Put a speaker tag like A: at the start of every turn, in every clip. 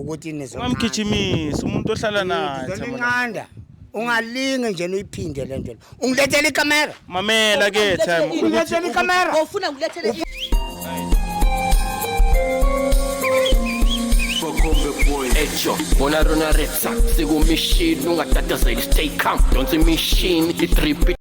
A: Ukuthi nizonqanda.
B: Ungamgijimisi umuntu ohlala naye.
A: Ngizoninqanda. Ungalinge nje uyiphinde le nto. Ungilethele ikamera.
B: Mamela ke time.
A: Ungilethele ikamera.
C: Ufuna ngilethele
D: Echo, bona rona retsa sikumishini ungatatazeli stay calm donsa imishini idrip.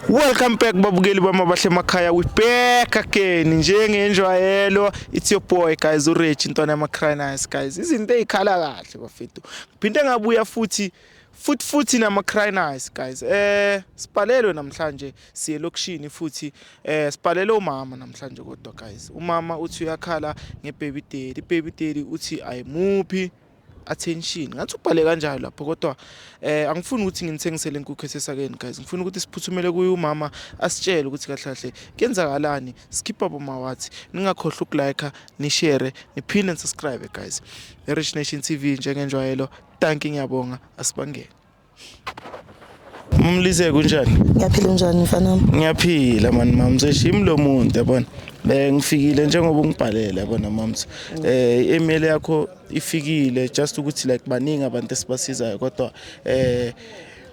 B: Welcome back babukeli bamabahle emakhaya. We back again njengenjwayelo. It's your boy guys, uRich intwana yama Cry Nice guys. Izinto ezikhala kahle bafethu. Ngiphinde ngabuya futhi futhi futhi nama Cry Nice guys. Sibhalelwe namhlanje siye lokishini futhi sibhalele umama namhlanje kodwa guys. Umama uthi uyakhala ngebaby daddy. Baby daddy uthi ayimuphi attention, ngathi ubhale kanjalo lapho kodwa angifuni ukuthi nginithengisele inkukhu esesakeni guys. Ngifuna ukuthi siphuthumele kuye umama asitshele ukuthi kahle kahle kuyenzakalani. Sikhipha bomawathi, ningakhohlwa ukulike, nishare, niphinde nisubscribe guys. Rich Nation TV njengenjwayelo. Thank you, ngiyabonga, asibangene. Mumlise, kunjani?
C: Ngiyaphila, unjani mfana wami?
B: Ngiyaphila mani mams, eshimi lo muntu yabona. Ngifikile njengoba ungibhalele yabona mams. I-email yakho ifikile, just ukuthi like baningi abantu esibasizayo kodwa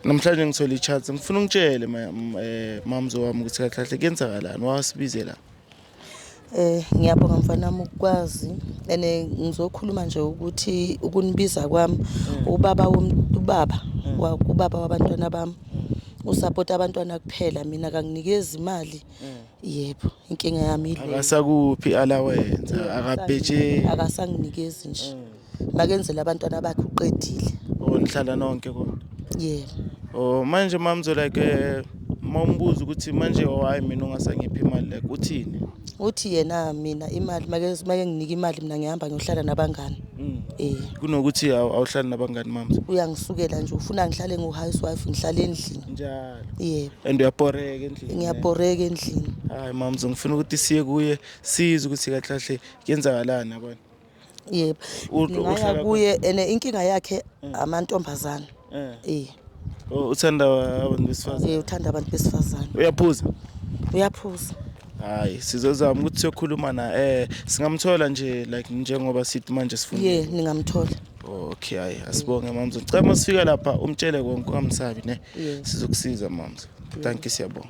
B: namhlanje ngithola i-chance. Ngifuna ungitshele mams wami ukuthi kahle kahle kuyenzakalani wasibizela.
C: Ngiyabonga mfana wami ukwazi ene ngizokhuluma nje ukuthi ukunibiza kwami ubaba ubaba ubaba wabantwana bami usupport abantwana kuphela, mina akanginikezi imali. Yebo, inkinga yami ile.
B: Akasakuphi allowance, akabheje.
C: Akasanginikezi nje. Makenzele abantwana bakhe, uqedile.
B: Oh, nihlala nonke kodwa?
C: Yebo.
B: Oh, manje mamzo, like mawumbuza ukuthi manje why mina ungasangiphi imali, like uthini?
C: Uthi yena mina imali make nginika imali mina ngihamba ngiyohlala nabangani.
B: Kunokuthi awuhlali nabangani mamzo.
C: Uyangisukela nje, ufuna ngihlale ngu-housewife, ngihlale endlini.
B: Njalo.
C: Yebo.
B: And uyaboreka endlini.
C: Ngiyaboreka endlini.
B: Hayi mamzo, ngifuna ukuthi siye kuye sizwe ukuthi kahle kahle kuyenzakalani yabona.
C: Yebo. Ngingaya
B: uhlala
C: kuye ene inkinga yakhe amantombazana.
B: Oh, uthanda abantu besifazane.
C: Uthanda abantu besifazane.
B: Uyaphuza?
C: Uyaphuza.
B: Hayi, sizozama ukuthi siyokhuluma na singamthola nje like njengoba sithi manje sifuna.
C: Ye, ningamthola.
B: Okay, hayi asibonge mamzo. Ngicela masifika lapha umtshele konke, ungamsabi ne.
C: Yeah.
B: Sizokusiza mamzo. Thank you, siyabonga.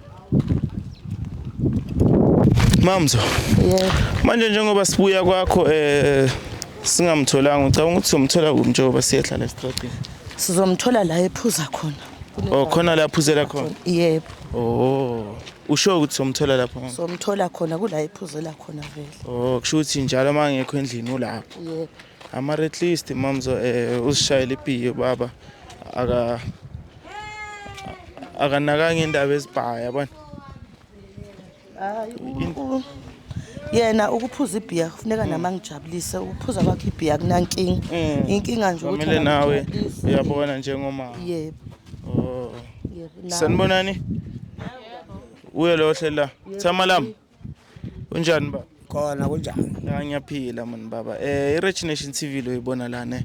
B: Mamzo,
C: Yebo.
B: manje njengoba sibuya kwakho singamtholanga, ngicabanga ukuthi sizomthola kuphi njengoba siyehlala esitradini?
C: Sizomthola la ephuza khona.
B: Oh, khona la aphuzela khona.
C: Yebo.
B: Oh, usho ukuthi somthola lapho mama?
C: Somthola khona kula ephuzela khona vele.
B: Oh, kusho ukuthi njalo uma ngekho endlini ulapho.
C: Yebo.
B: Ama at least mamzo uzishayela ibhiyo baba akanakanga indaba ezibhaya yabona.
C: Hayi, yena ukuphuza ibhiya kufuneka nama ngijabulise, ukuphuza kwakhe ibhiya kunankinga. Inkinga nje ukuthi
B: Kwamele nawe
C: akangijabulisi.
B: uyabona njengomama.
C: Yebo.
B: Oh.
C: Yebo.
B: Sanibonani? Uye lo hle la. Thama lami. Unjani ba?
A: Khona, kunjani?
B: Ya, ngiyaphila mani baba. iRich Nation TV lo ibona lana.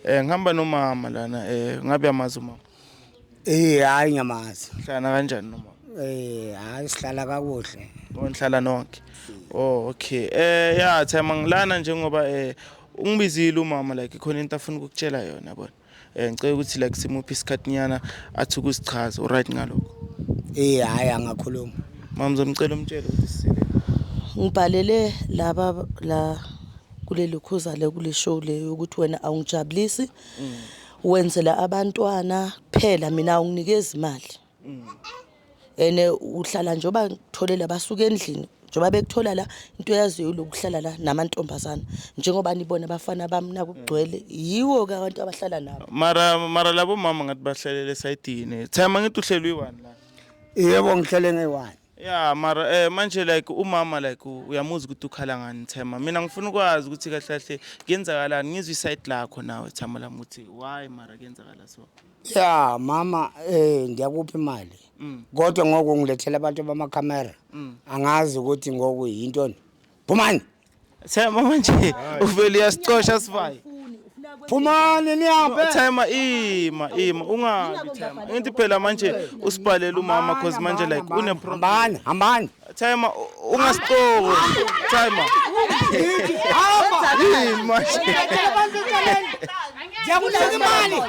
B: Ngihamba nomama lana, ngabe amazi umama.
A: Hayi, ngiyamazi.
B: Hlala kanjani nomama?
A: Hayi, sihlala kakuhle.
B: Oh, nihlala nonke. Oh, okay. Ya Thema, ngilana njengoba ungibizile umama, like khona into afuna ukukutshela yona yabona. Ngicela ukuthi like simuphi isikhathi nyana athi ukusichaza, uright ngalokho?
A: Hayi, angakhuluma.
B: Mama, ngizomcela umtshele ukuthi sisile.
C: Ngibhalele laba la kuleli khuza le kule show le ukuthi wena awungijabulisi. Wenzela abantwana kuphela, mina awunginikezi imali. Ene uhlala njengoba ngitholela basuka endlini njengoba bekuthola la, into yaziyo lokuhlala la namantombazana, njengoba nibona abafana bami nakugcwele yiwo ke abantu abahlala nabo.
B: Mara labo mama ngathi bahlalele esayidini. Thema, ngithi uhlelwe i-one la.
A: Yebo, ngihlele ngeyi-one.
B: Ya, mara manje like umama like uyamuzwa ukuthi ukhala ngani Thema. Mina ngifuna ukwazi ukuthi kahle kahle kuyenzakalani, ngizwe iside lakho nawe Thema lami ukuthi why mara kuyenzakala so.
A: Ya mama, ngiyakupha imali. Kodwa ngoku ngilethela abantu bamakhamera. Angazi ukuthi ngoku yintoni. Phumani.
B: Thema, manje uvele uyasicosha sivaye.
C: Ufuna
A: Phumani nihambe.
B: Timer, ima ima, ungabi timer. Ngithi phela manje usibhalele umama, cause manje like une problem.
A: Hambani, hambani.
B: Timer, ungasixoko timer.
A: Hamba.
B: Yini manje?
A: Ndiyakunika imali.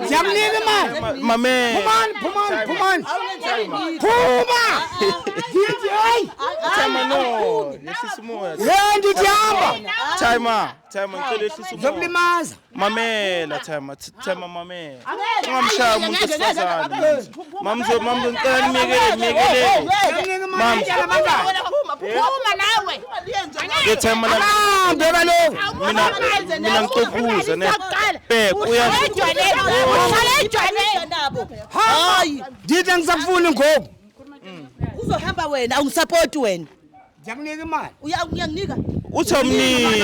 A: Ndiyakunika imali.
B: Mame.
A: Phumani, phumani, phumani. Phuma. Ndithi hayi.
B: Timer, no, yehlisa umoya.
A: Ye, ndithi hamba.
B: Timer, timer, ngicela yehlisa umoya.
A: Ngizokulimaza.
B: Mamela timer, timer, mamela. Ungamshaya umuntu wesifazane. Mamzo, mamzo, ngicela nimekele, nimekele.
A: Ndiyakunika imali yalabantwana.
E: Phuma nawe.
B: Ke timer la.
A: Hambe kaloku.
B: Mina ngicophuza ne. Bhek uya.
E: Uhlala ejwaleni.
C: Nabo. Hayi.
A: Ndithi angisakufuni ngoku.
C: Uzohamba wena, awungisapoti wena.
A: Ndiyakunika imali.
C: Uyanginika.
B: Uthi awumniki.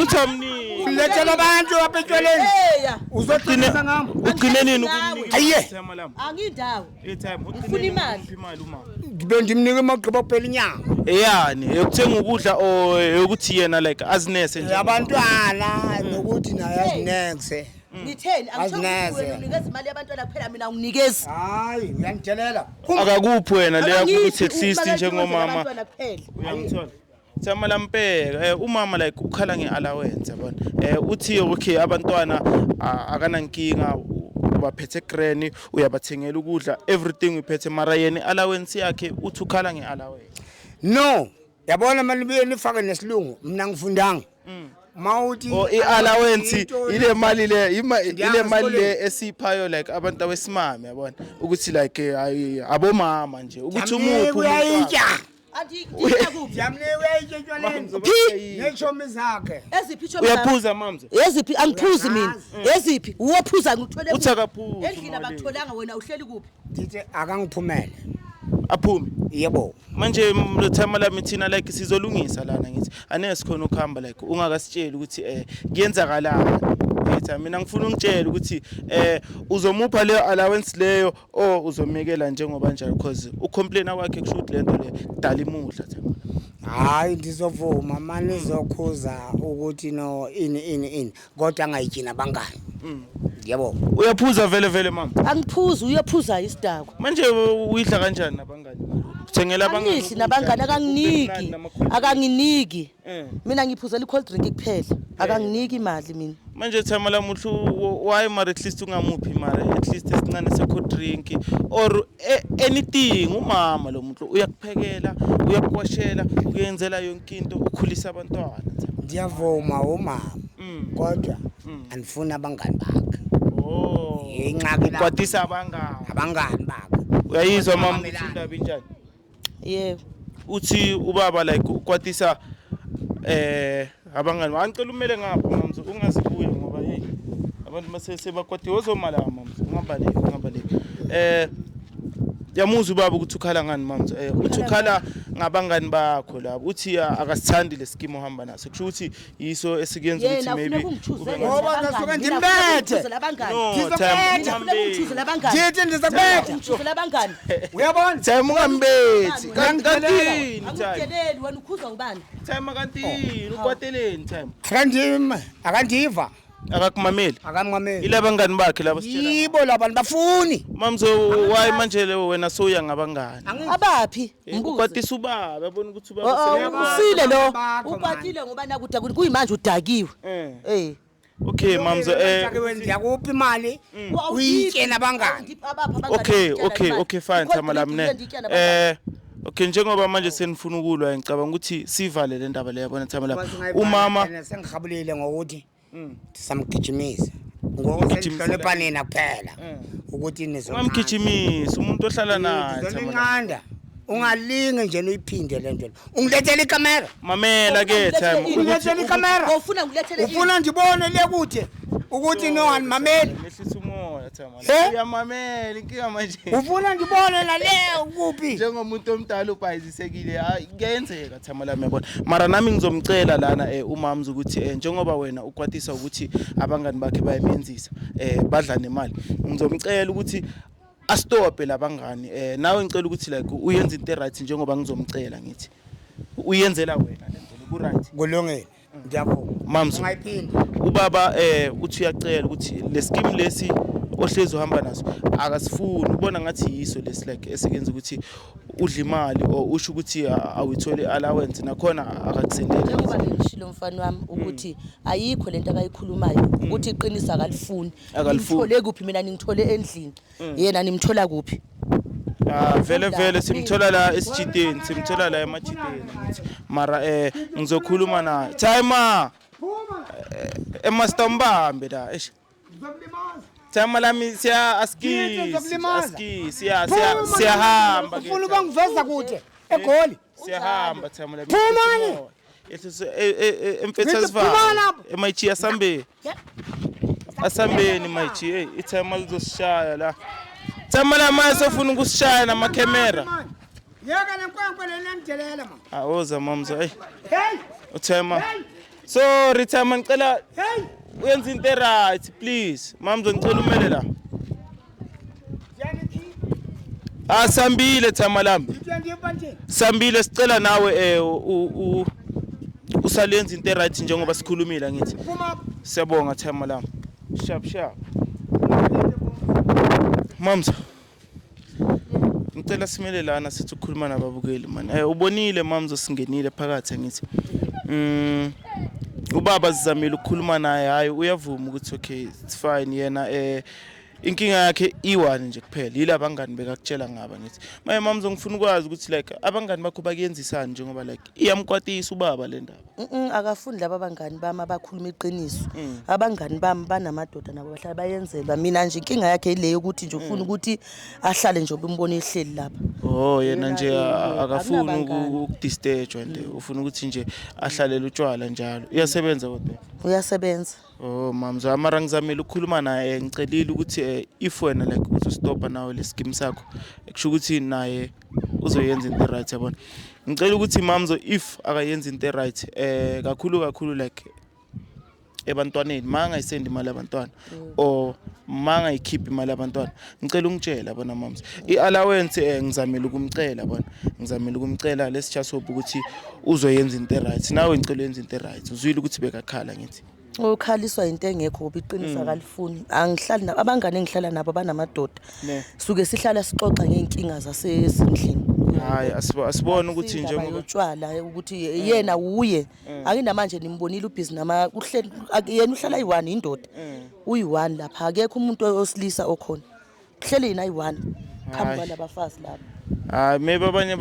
B: Uthi awumniki.
A: Lethela abantu apha etshwaleni.
C: Eya.
A: Uzoqinisa ngam.
B: Ugcine nini ukumnika?
A: Aye.
B: Timer lami.
C: Angindawo.
B: Eh timer, ugcine
C: Ngifuna
B: nini
C: imali.
B: ukumupha imali umama?
A: Bendimnika imagqiba kuphela inyanga.
B: Eyani, yokuthenga ukudla or yokuthi yena like azinese nje?
A: Abantwana nokuthi naye azinekse.
C: Ngitheni? Angithola
A: Azineze.
C: ukuthi wena unikeza imali yabantwana kuphela, mina unginikezi.
A: Hayi, uyangithelela.
B: Akakuphi wena leya
C: Akangiphi
B: ukuthi at least
C: uma
B: njengomama.
C: abantwana kuphela.
B: Uyangithola? Thama lampeka, umama like ukhala ngeallowance, yabona. Uthi okay, abantwana akanankinga, ubaphethe greni, uyabathengela ukudla, everything uyiphethe, mara yena allowance yakhe uthi ukhala ngeallowance.
A: No, yabona manje nibuye nifake nesilungu, mina ngifundanga. Mawuthi
B: Or i-allowance ile mali le ile mali le
A: esikoleni.
B: esiphayo like abantu abesimame, yabona, ukuthi like ayi, abomama nje ukuthi umuphi
A: Ndiyamnika uyayitya.
C: Anti ngiyitya kuphi?
A: Ndiyamnika uyayitya etshwaleni.
B: Phi?
A: Neetshomi zakhe.
C: Eziphi itshomi zami?
B: Uyaphuza mamze?
C: Eziphi? Angiphuzi mina. Eziphi? Uwophuza ngikuthole
B: Uthi
C: kuphi?
B: akaphuzi
C: Endlini
B: umama le.
C: abakutholanga, wena uhleli kuphi?
A: Ndithi akangiphumele.
B: Aphume.
A: Yebo.
B: Manje lo timer lami, thina like sizolungisa lana, ngithi aneke sikhona ukuhamba like ungakasitsheli ukuthi kuyenzakalani. Ngithi mina ngifuna ungitshele ukuthi uzomupha leyo allowance leyo or uzomekela njengoba njalo, because ucomplaina kwakhe kusho ukuthi lento le kudala imudla timer.
A: Hayi, ndizovuma manje izokhuza ukuthi no ini ini ini, kodwa angayityi nabangani. Yebo.
B: Uyaphuza vele vele mama?
C: Angiphuzi, uyophuza isidakwa.
B: Manje uyidla kanjani nabangani? Uthengela abangani
C: Angidli
B: ukudla,
C: nabangani,
B: ube
C: akanginiki.
B: mnandi nama-cold drink.
C: Akanginiki. Mina ngiphuzela i-cold drink kuphela. Akanginiki imali mina.
B: Manje thama lamuhla why mara at least ungamuphi mara at least esincane se-cold drink or anything? Umama lo muntu uyakuphekela, uyakuwashela, uyenzela yonke into, ukhulisa abantwana.
A: Ndiyavuma umama. Kodwa andifuni abangani bakhe.
B: Oh.
A: Ingxaki la.
B: Kwatisa abangani.
A: Abangani bakhe.
B: Uyayizwa mama ukuthi
A: Abamelani.
B: indaba injani?
C: Yebo.
B: Uthi ubaba like ukwatisa abangani. Angicela umele ngapha mamzo, ungazibuye ngoba hey, abantu mase sebakwatiwe ozoma la mamzo, ungabaleki, ungabaleki. Yamuzwa ubaba ukuthi ukhala ngani mamzo? Uthi ukhala ngabangani bakho labo, uthi akasithandi le scheme ohamba naso, kusho ukuthi yiso esikuyenza ukuthi
C: Yena
B: maybe
C: ufuna ukungithuzela
B: ube
A: Ngoba
C: abangani.
A: ngasuke
C: Mina ufuna
A: ndimbethe.
C: ukungithuzela abangani.
B: No,
A: Ngizokubetha.
B: time,
C: Mina ufuna ukungithuzela abangani.
A: Ndithi ndizakubetha.
C: Ungithuzela abangani.
A: Uyabona?
B: Time, ungambethe.
A: Uyangidelela.
B: Kantini time?
C: Angikudeleli, wena ukhuza ubani?
B: Time, kantini ukwateleni time?
A: Akandima, akandiva.
B: Akakumameli?
A: Akamameli.
B: Ilabangani bakhe labo sitshela.
A: Yibo labantu bafuni.
B: Mamzo, why manje le wena soya ngabangani?
C: Abaphi? Mbuze.
B: Ukwatisa ubaba, yabona ukuthi ubaba
C: Oh, oh,
B: seyakwazi.
C: usile lo.
A: Bakho, man.
C: Ukwatile ngoba nakuda kuyimanje udakiwe.
B: Okay mamzo,
A: Ndiyakupha imali. Uyitye nabangani.
B: Okay, fine, Thama lami ne. Okay, njengoba manje senifuna ukulwa, ngicabanga ukuthi sivale le ndaba le, yabona Thama lami. Umama
A: sengihabulile ngokuthi samgijimisa. Ngoku
B: Umgijimisela.
A: sengihlonipha nina kuphela. Ukuthi nizonqanda.
B: Ungamgijimisi umuntu ohlala naye, Thama lami.
A: Ngizoninqanda. Ungalinge nje uyiphinde le nto. Ungilethele ikamera.
B: Mamela ke time.
A: Ungilethele ikamera.
C: Ufuna ngilethele ini?
A: Ufuna ndibone le kude ukuthi no animameli.
B: Mehlisa umoya Thama.
A: Eh?
B: Uyamamela inkinga manje.
A: Ufuna ndibone nale kuphi?
B: Njengomuntu omdala ubhayizisekile, hayi kuyenzeka Thama lami, yabona, mara nami ngizomcela lana umamzi ukuthi njengoba wena ukwatisa ukuthi abangani bakhe bayamenzisa, badla nemali, ngizomcela ukuthi astophe labangani. Nawe ngicela ukuthi like uyenze into right njengoba ngizomcela, ngithi uyenzela wena lento le, ku right?
A: Kulungile. Ngiyavuma.
B: Mamzo.
A: Ungayiphindi.
B: Ubaba uthi uyacela ukuthi le scheme lesi ohlezi uhamba naso akasifuni, ubona ngathi yiso lesi like esekenza ukuthi udle imali or usho ukuthi awuyitholi allowance, nakhona akakusendeli.
C: Njengoba ngishilo mfana wami ukuthi ayikho lento akayikhulumayo, ukuthi iqiniso akalifuni.
B: Akalifuni.
C: Ngithole kuphi mina? Ningithole endlini, yena nimthola kuphi?
B: Ah, vele vele simthola la esijideni, simthola la emajideni. Mara ngizokhuluma naye, timer emaster mbambe la, eish.
A: Ngizokulimaza.
B: Timer lami siya
A: Ngithi
B: aski
A: ngizokulimaza.
B: aski siya siya siyahamba ke.
A: Ufuna uba ngiveza kude eGoli.
B: Siyahamba, timer lami.
A: Phumani!
B: Ehlise emfethu.
A: Ngithi
B: Asiva
A: phumani lapho!
B: emayichi, asambe asambeni mayichi. Hey, itimer lizosishaya la, timer lami sofuna ukusishaya namakhemera.
A: Yeka lenkwenkwe lena nidelela man.
B: Awoza mamzo, hey.
A: Hey,
B: Uthema, sorry timer, ngicela
A: hey.
B: uyenze into right please. Mamzo, ngicela umele la.
A: Siyangikhipha.
B: Asambile, timer lami.
A: Ngithi ngiyibantini.
B: Sambile, sicela nawe usalenza into right njengoba sikhulumile ngithi.
A: Phuma.
B: Siyabonga, timer lami. Sharp sharp. Mamzo, ngicela simele lana sithi ukukhuluma nababukeli man. Ubonile mamzo, singenile phakathi ngithi ubaba sizamile ukukhuluma naye, hayi uyavuma ukuthi okay, it's fine. Yena inkinga yakhe i-one nje kuphela, yila abangani bekakutshela ngaba ngithi. Maye mamzo, ngifuna ukwazi ukuthi like abangani bakho bakuyenzisani njengoba like iyamkwatisa ubaba le ndaba.
C: Akafuni laba bangani bami abakhuluma iqiniso. Abangani bami banamadoda nabo, bahlala bayenzelwa. Mina nje inkinga yakhe ile yokuthi nje ufuna ukuthi ahlale nje umbone ehleli lapha.
B: Oh, yena nje
C: Yena,
B: akafuni
C: akunabangani.
B: ukudisturjwa nje, ufuna ukuthi nje ahlalele utshwala njalo. Uyasebenza kodwa?
C: Uyasebenza.
B: Oh mamzo, mara ngizamile ukukhuluma naye, ngicelile ukuthi if wena like uzostopa nawe le scheme sakho, kusho ukuthi naye uzoyenza into right, yabona. Ngicela ukuthi mamzo, if akayenza into right kakhulu kakhulu like ebantwaneni, mangayisendi imali yabantwana or mangayikhiphi imali yabantwana, ngicela ungitshela, yabona mamzo. I-allowance ngizamile ukumcela, yabona, ngizamile ukumcela. Let's just hope ukuthi uzoyenza into right. Nawe ngicela uyenze into right. Uzwile ukuthi bekakhala ngithi.
C: Ukhaliswa into engekho ngoba iqiniso akalifuni. Angihlali nabo abangani, engihlala nabo banamadoda.
B: Ne.
C: Suke sihlala sixoxa ngey'nkinga zasezindlini.
B: Hayi, asibone ukuthi
C: Indaba
B: njengoba
C: yotshwala ukuthi yena uye akinamanje nimbonile ubhizi nama uhleli yena uhlala ayi-one, indoda uyi-one lapha, akekho umuntu osilisa okhona, kuhleli yena ayi-one phambi
B: Hhayi.
C: kwalabafazi lapha.
B: Hayi, maybe abanye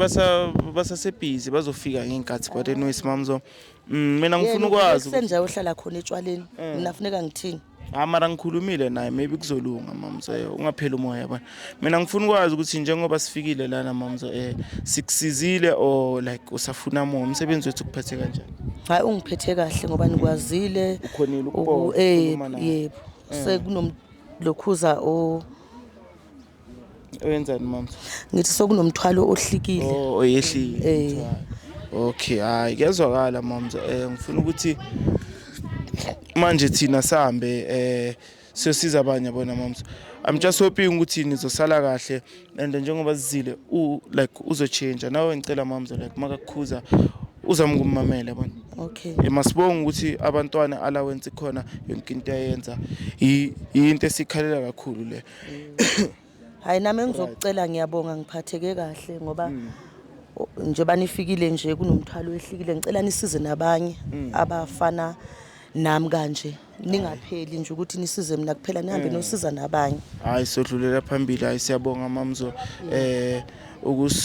B: basasebhizi, bazofika ngey'nkathi, but anyways mamzo, mina ngifuna ukwazi ukuthi
C: Senje ohlala khona etshwaleni, mina funeka ngithini?
B: Ha, mara ngikhulumile naye, maybe kuzolunga mamzo, ungapheli umoya, yabona. Mina ngifuna ukwazi ukuthi njengoba sifikile lana mamzo, sikusizile or like usafuna more? Umsebenzi wethu ukuphethe kanjani?
C: Hayi, ungiphethe kahle ngoba nikwazile.
B: Ukhonile ukubona, ukukhuluma naye?
C: Yebo, sekunomlokhuza o
B: Wenzani mamzo?
C: Ngithi sokunomthwalo ohlikile.
B: Oh, oyehlile.
C: Eh.
B: Okay, hayi kuyazwakala mamzo. Ngifuna ukuthi manje thina sihambe siyosiza abanye, yabona mamzo. I'm just hoping ukuthi nizosala kahle and njengoba sizile u like uzochange nawe. Ngicela mamzo, like makakukhuza uzame ukumamela, yabona.
C: Okay.
B: Masibonge ukuthi abantwana allowance ikhona, yonke into ayenza yinto esikhalela kakhulu le.
C: Hayi, nami engizokucela, ngiyabonga, ngiphatheke kahle ngoba njengoba nifikile nje kunomthwalo wehlikile. Ngicela nisize nabanye abafana nami kanje, ningapheli nje ukuthi nisize mina kuphela, nihambe nosiza nabanye.
B: Hayi, sodlulela phambili. Hayi, siyabonga mamzo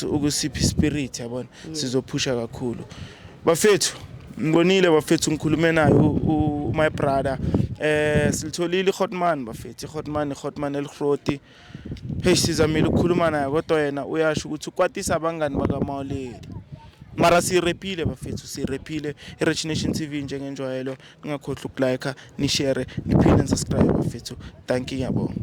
B: ukusipha ispirit, yabona, sizophusha kakhulu bafethu. Ngibonile bafethu, ngikhulume naye my brother, silitholile iHotman bafethu, iHotman, iHotman elihroti. Hey, sizamile ukukhuluma naye kodwa yena uyasho ukuthi ukwatisa abangani bakaMawuleli, mara sirepile bafethu, sirepile. I-Rich Nation TV njengenjwayelo, ningakhohlwa ukulike, nishare, niphinde nisubscribe bafethu. Thank you, ngiyabonga.